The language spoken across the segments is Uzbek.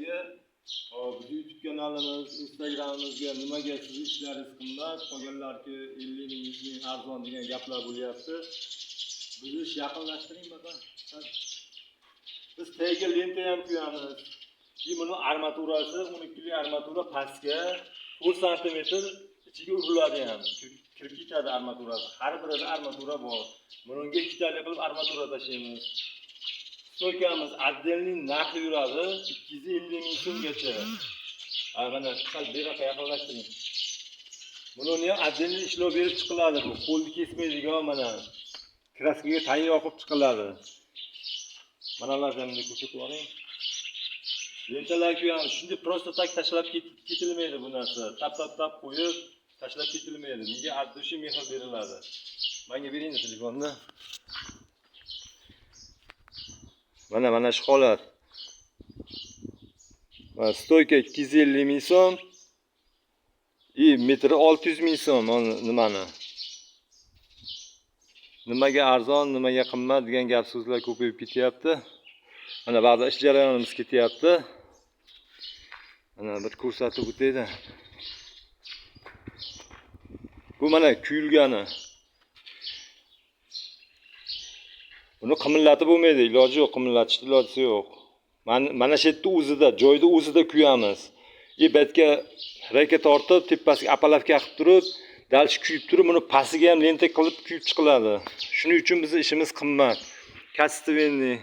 Sizga bizni YouTube kanalimiz, Instagramimizga nimaga sizni ishlaringiz qimmat, qolganlarki 50 ming, 100 ming arzon degan gaplar bo'lyapti. Bizni ish yaqinlashtiring masalan. Biz tagiga lenta ham kuyamiz. Keyin buni armaturasi 12 lik armatura pastga 4 sm ichiga uriladi ham. Kirib ketadi armaturasi. Har birida armatura bor. Bunga ikkitalik qilib armatura tashlaymiz. Stoykamiz отдельный narxi yuradi 250 ming so'mgacha. Ha, mana sal bu yoqqa yaqinlashtiring. Buni ham отдельный ishlov berib chiqiladi bu. Qo'lni kesmaydigan mana kraskaga tayyor qilib chiqiladi. Mana ularni ham bunday ko'rsatib yuboring. Lentalar ham shunday просто так tashlab ketilmaydi bu narsa. Tap tap tap qo'yib tashlab ketilmaydi. Bunga от души mehr beriladi. Menga bering telefonni. Mana shu holat. Mana stoyka 250 ming so'm. И metri 600 ming so'm mana nimani. Nimaga arzon, nimaga qimmat degan gap so'zlar ko'payib ketyapti. Mana ba'zi ish jarayonimiz ketyapti. Mana bir ko'rsatib o'taydi. Bu mana kuyilgani. Buni qimillatib bo'lmaydi, iloji yo'q, qimillatishni ilojisi yo'q. Mana shu yerda o'zida, joyda o'zida kuyamiz. И betga reka tortib, tepasiga apalavka qilib turib, дальше kuyib turib, buni pastiga ham lenta qilib kuyib chiqiladi. Shuning uchun bizning ishimiz qimmat. Качественный.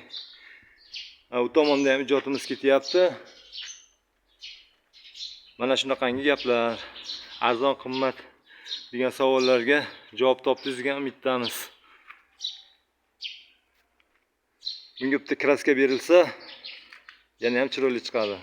U tomonda ham ijodimiz ketyapti. Mana shunaqangi gaplar. Arzon, qimmat degan savollarga javob topdingiz degan umiddamiz. Bunga bitta kraska berilsa, yana ham chiroyli chiqadi.